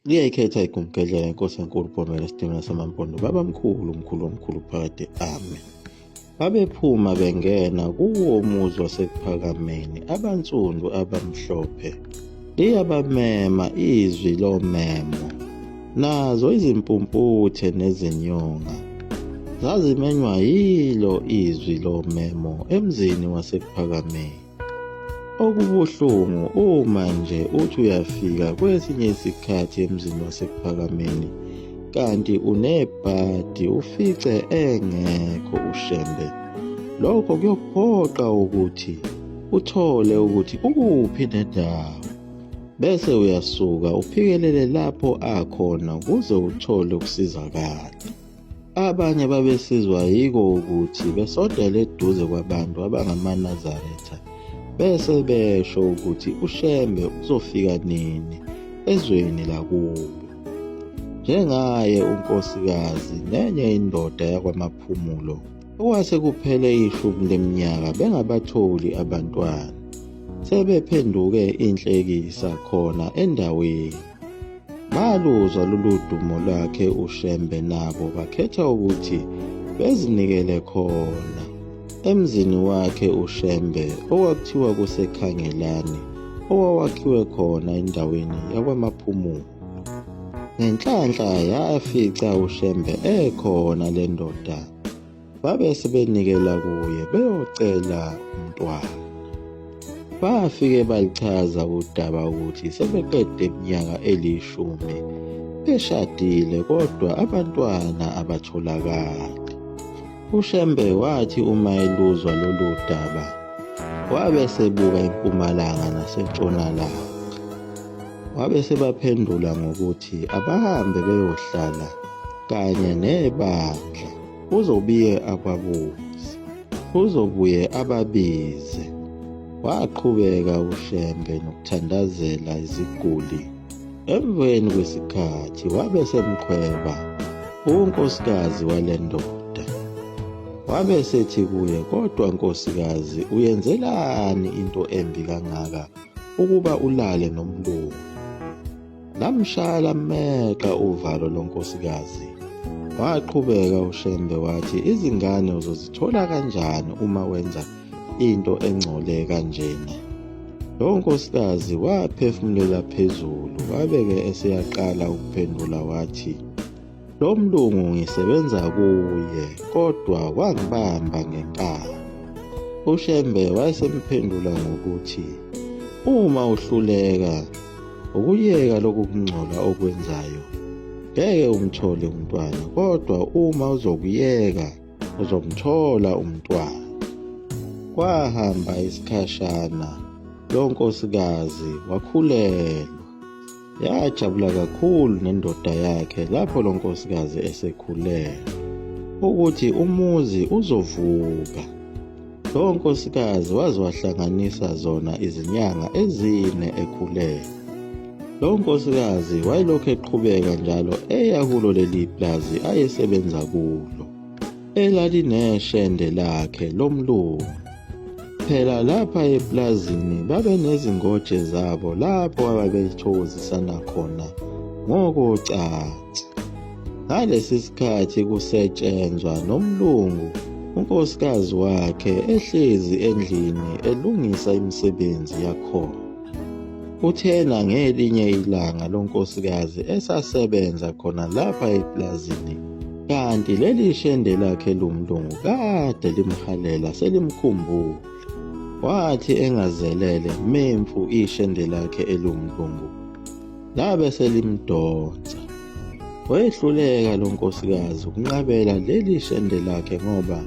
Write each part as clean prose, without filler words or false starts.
Liyayikhetha igumgedlela inkosi enkulu Bhomela Sitimela samaMpondo babamkhulu mkhulu omkhulu phakade amen. Babephuma bengena kuwo umuzi waseKuphakameni abansundu abamhlophe. Liyabamema izwi lomemo. Nazo izimpumputhe nezinyonga zazimenywa yilo izwi lomemo emzini waseKuphakameni. Okubuhlungu uma nje uthi uyafika kwesinye isikhathi emzini waseKuphakameni kanti unebhadi ufice engekho uShembe. Lokho kuyokuphoqa ukuthi uthole ukuthi ukuphi nendawo bese uyasuka uphikelele lapho akhona ukuze uthole ukusizakala. Abanye babesizwa yiko ukuthi besondele eduze kwabantu abangamaNazaretha bese besho ukuthi uShembe uzofika nini ezweni lakubo. Njengaye unkosikazi nenye indoda yakwaMaphumulo okwase kuphele ishumi leminyaka bengabatholi abantwana sebephenduke inhlekisa khona endaweni. Baluzwa lolu dumo lwakhe uShembe nabo bakhetha ukuthi bezinikele khona emzini wakhe uShembe okwakuthiwa kuseKhangelani owawakhiwe khona endaweni yakwaMaphumulo. Ngenhlanhla yafica uShembe ekhona le ndoda Babe sebenikela kuye beyocela umntwana. Bafike balichaza udaba ukuthi sebeqede iminyaka elishumi beshadile kodwa abantwana abatholakali. UShembe wathi uma eluzwa lolu daba wabe sebuka impumalanga nasentshonalanga. Wabe sebaphendula ngokuthi abahambe beyohlala kanye nebandla. Uzobuye ababuze, uzobuye ababize. Waqhubeka uShembe nokuthandazela iziguli. Emveni kwesikhathi wabe semqhweba unkosikazi wale ndoda. Wabe sethi kuye, kodwa nkosikazi uyenzelani into embi kangaka ukuba ulale nomlungu? Lamshaya lameqa uvalo lonkosikazi. Waqhubeka uShembe wathi izingane uzozithola kanjani uma wenza into engcole kanjena. Lo nkosikazi waphefumulela phezulu wabe-ke eseyaqala ukuphendula wathi Lo mlungu ngisebenza kuye kodwa wangibamba ngenkani. UShembe wayesemphendula ngokuthi uma uhluleka ukuyeka lokhu kungcola okwenzayo ngeke umthole umntwana kodwa uma uzokuyeka uzomthola umntwana. Kwahamba isikhashana lo nkosikazi wakhulelwa. Yajabula kakhulu nendoda yakhe lapho lo nkosikazi esekhulelwe ukuthi umuzi uzovuka. Lo nkosikazi waze wahlanganisa zona izinyanga ezine ekhulelwe. Lo nkosikazi wayelokhu eqhubeka njalo eya kulo leli plazi ayesebenza kulo. elalineshende lakhe lomlungu. Phela lapha eplazini babenezingoje zabo lapho ababethokozisana khona ngokocansi. Ngalesi sikhathi kusetshenzwa nomlungu unkosikazi wakhe ehlezi endlini elungisa imisebenzi yakhona. Kuthena ngelinye ilanga lo nkosikazi esasebenza khona lapha eplazini kanti leli shende lakhe lomlungu kade limhalela selimkhumbula. Wathi engazelele memfu ishende lakhe elumlungu labe selimdonsa. Wehluleka lo nkosikazi ukunqabela leli shende lakhe ngoba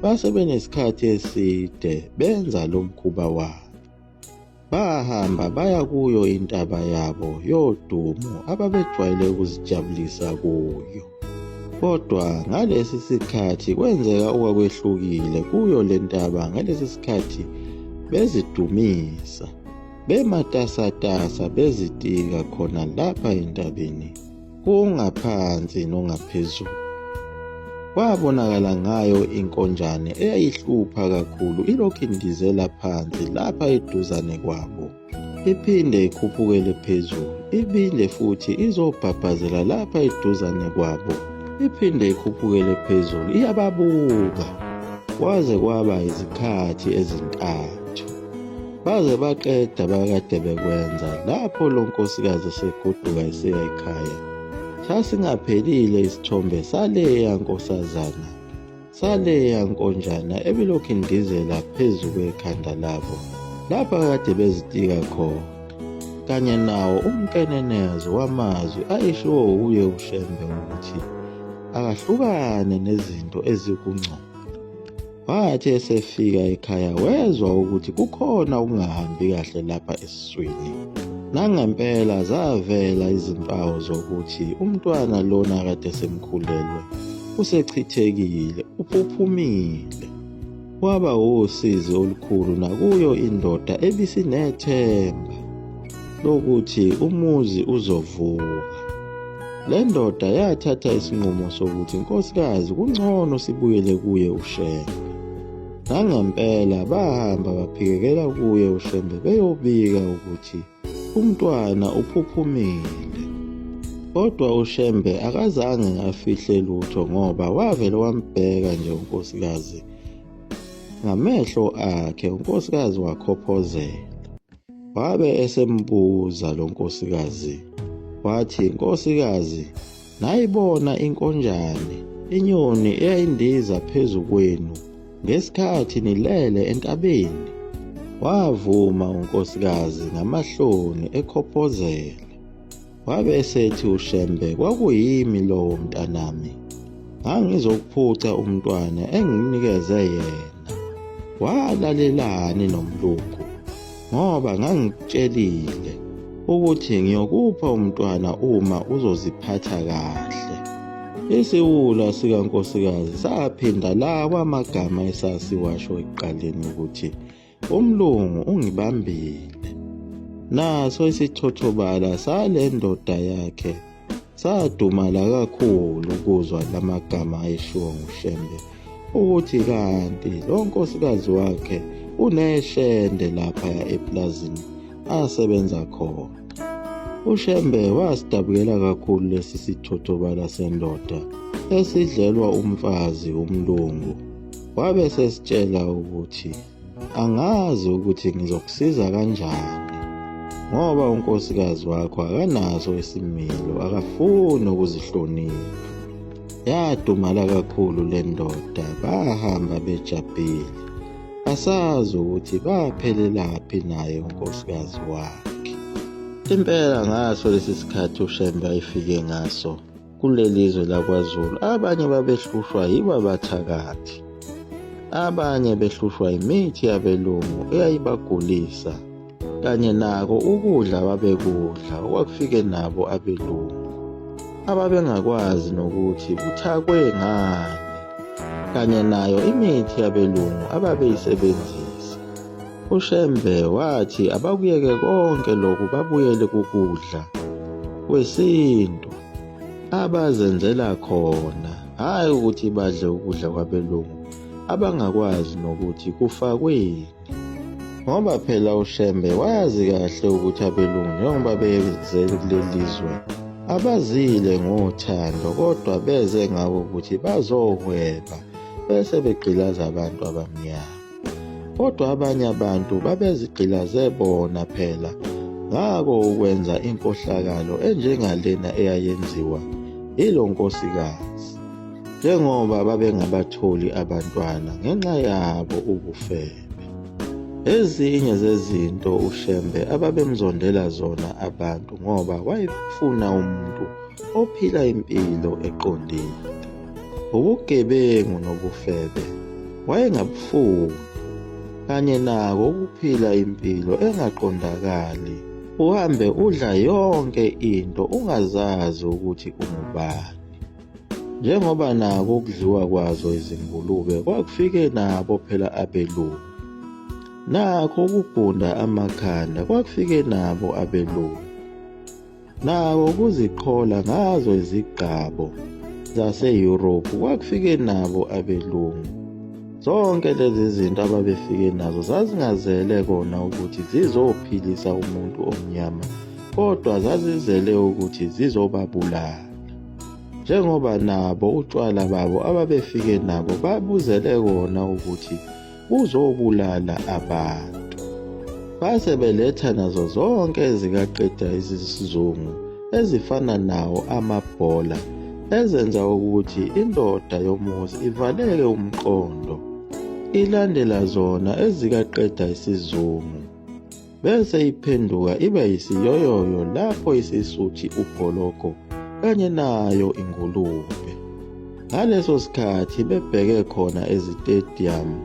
base benesikhathi eside benza lo mkhuba wabo. Bahamba baya kuyo intaba yabo yodumo ababejwayele ukuzijabulisa kuyo. Kodwa ngalesi sikhathi kwenzeka okwakwehlukile kuyo le ntaba ngalesi sikhathi bezidumisa, bematasatasa bezitika khona lapha entabeni. Kungaphansi nongaphezulu. Kwabonakala ngayo inkonjane eyayihlupha kakhulu ilokhu indizela phansi lapha eduzane kwabo. Iphinde ikhuphukele phezulu, ibinde futhi izobhabhazela lapha eduzane kwabo. Iphinde ikhuphukele phezulu, iyababuka. Kwaze kwaba izikhathi ezintathu. Baze baqeda bakade bekwenza lapho lo nkosikazi esegoduka esiya ekhaya. Sasingaphelile isithombe saleya nkosazana, saleya nkonjana ebilokhu indizela phezu kwekhanda labo lapha kade bezitika khona, kanye nawo umkenenezo wamazwi ayeshiwo wuye uShembe ukuthi akahlukane nezinto ezikungcono. Wathi esefika ekhaya wezwa ukuthi kukhona okungahambi kahle lapha esiswini. Nangempela zavela izimpawu zokuthi umntwana lona kade semkhulelwe usechithekile, uphuphumile. Kwaba wusizi olukhulu nakuyo indoda ebisinethemba lokuthi umuzi uzovuka. Le ndoda yathatha isinqumo sokuthi nkosikazi kungcono sibuyele kuye uShembe. Nangempela bahamba baphikekela kuye uShembe beyobika ukuthi umntwana uphuphumile. Kodwa uShembe akazange afihle lutho ngoba wavele wambheka nje unkosikazi ngamehlo akhe unkosikazi wakhophozela. Wabe esembuza lo nkosikazi wathi, Nkosikazi, nayibona inkonjane, inyoni eyayindiza phezu kwenu ngesikhathi nilele entabeni? Wavuma unkosikazi ngamahloni ekhophozela. Wabe esethi uShembe, kwakuyimi lowo mntanami. Ngangizokuphuca umntwana engimnikeze yena. Walalelani nomlungu ngoba ngangikutshelile ukuthi ngiyokupha umntwana uma uzoziphatha kahle. Isiwula sikankosikazi saphinda lawa amagama esasiwasho ekuqaleni ukuthi Umlungu ungibambile. Naso isithothobala sale ndoda yakhe sadumala kakhulu ukuzwa lamagama ayeshiwo nguShembe ukuthi kanti lo nkosikazi wakhe uneshende lapha eplazini asebenza khona. UShembe wasidabukela kakhulu lesi sithothobala sendoda esidlelwa umfazi umlungu. Wabe sesitshela ukuthi angazi ukuthi ngizokusiza kanjani ngoba unkosikazi wakho akanaso isimilo, akafuni ukuzihlonipha. Yadumala kakhulu le ndoda, bahamba bejabhile. Asazi ukuthi baphelelaphi naye unkosikazi wakhe. Impela ngaso lesi sikhathi uShembe ayefike ngaso kuleli zwe lakwaZulu abanye babehlushwa yibo abathakathi, abanye behlushwa imithi yabelungu eyayibagulisa kanye nako ukudla ababekudla okwakufike nabo abelungu ababengakwazi nokuthi kuthakwe ngani kanye nayo imithi yabelungu ababeyisebenzisa. UShembe wathi abakuyeke konke lokhu babuyele kukudla kwesintu abazenzela khona, hhayi ukuthi badle ukudla kwabelungu abangakwazi nokuthi kufakweni. Ngoba phela uShembe wazi kahle ukuthi abelungu njengoba beze kuleli zwe abazile ngothando kodwa beze ngako ukuthi bazohweba bese begqilaza abantu abamnyama. Kodwa abanye abantu babezigqilaze bona phela ngako ukwenza inkohlakalo enjengalena eyayenziwa yilo nkosikazi, njengoba babengabatholi abantwana ngenxa yabo ubufebe. Ezinye zezinto uShembe ababemzondela zona abantu ngoba wayefuna umuntu ophila impilo eqondile. Ubugebengu nobufebe wayengabufuni, kanye nako ukuphila impilo engaqondakali, uhambe udla yonke into ungazazi ukuthi ungubani. Njengoba nako ukudliwa kwazo izingulube kwakufike nabo phela abelungu. Nakho ukugunda amakhanda kwakufike nabo abelungu. Nako ukuziqhola ngazo izigqabo zaseYurophu kwakufike nabo abelungu. Zonke lezi zinto ababefike nazo zazingazele kona ukuthi zizophilisa umuntu omnyama, kodwa zazizele ukuthi zizobabulala. Njengoba nabo utshwala babo ababefike nabo babuzele kona ukuthi buzobulala abantu. Base beletha nazo zonke ezikaqeda isizungu ezifana nawo amabhola ezenza ukuthi indoda yomuzi ivaleke umqondo ilandela zona ezikaqeda isizungu bese iphenduka ibe yisiyoyoyo lapho isisuthi ugologo kanye nayo ingulube. Ngaleso sikhathi bebheke khona ezitediyamu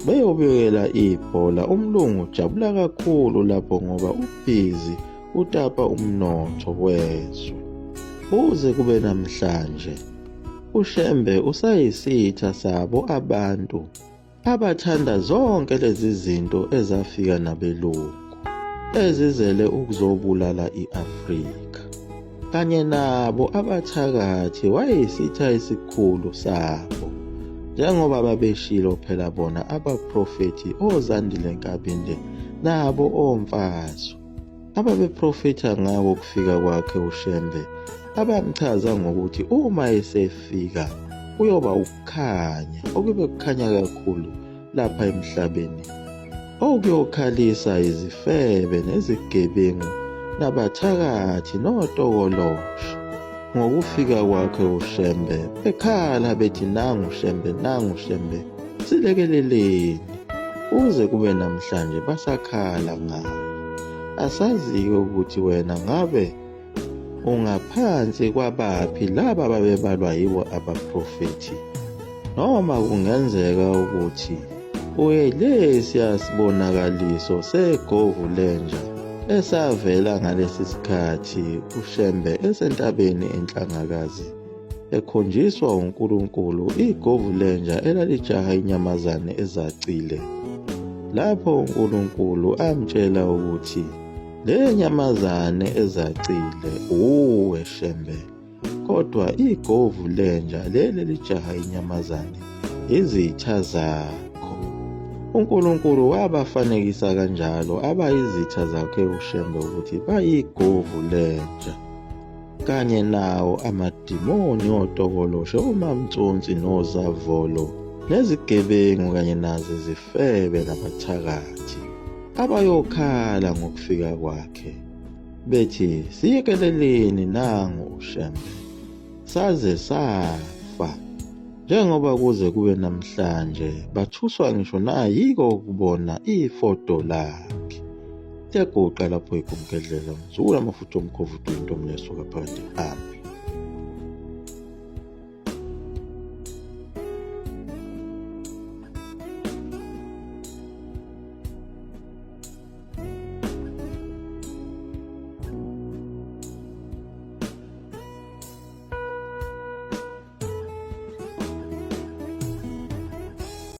beyobukela ibhola, umlungu ujabula kakhulu lapho ngoba ubhizi utapa umnotho wezwe. Kuze kube namhlanje, uShembe usayisitha sabo abantu abathanda zonke lezi zinto ezafika nabelungu ezizele ukuzobulala i-Afrika. Kanye nabo abathakathi wayeyisitha esikhulu sabo, njengoba babeshilo phela bona abaprofethi oZandile Nkabinde nabo oMfazwe ababeprofetha ngawo ukufika kwakhe uShembe, abamchaza ngokuthi uma esefika kuyoba ukukhanya okube kukhanya kakhulu lapha emhlabeni okuyokhalisa izifebe nezigebengu nabathakathi notokoloshe. Ngokufika kwakhe uShembe bekhala bethi nangu Shembe, nangu Shembe, silekeleleni. Kuze kube namhlanje basakhala ngaye. Asazi-ke ukuthi wena ngabe Ungaphansi kwabaphi laba ababebalwa yibo abaprofethi? Noma kungenzeka ukuthi uyilesiya sibonakaliso segovu lenja esavela ngalesi sikhathi uShembe esentabeni eNhlangakazi ekhonjiswa uNkulunkulu igovu lenja elalijaha inyamazane ezacile, lapho uNkulunkulu amtshela ukuthi Le nyamazane ezacile uwe Shembe, kodwa igovu lenja leli lijaha inyamazane izitha zakho. UNkulunkulu wabafanekisa kanjalo abayizitha zakhe uShembe ukuthi bayigovu lenja kanye nawo amadimoni otokoloshe omamtsonsi nozavolo nezigebengu kanye nazo izifebe nabathakathi abayokhala ngokufika kwakhe bethi siyekeleleni nangu uShembe saze safa njengoba kuze kube namhlanje bathuswa ngisho nayiko ukubona ifoto lakhe. Liyaguqa lapho igumgedlela mzukulu amafutha omkhovu into mlesuka phakade. Amen.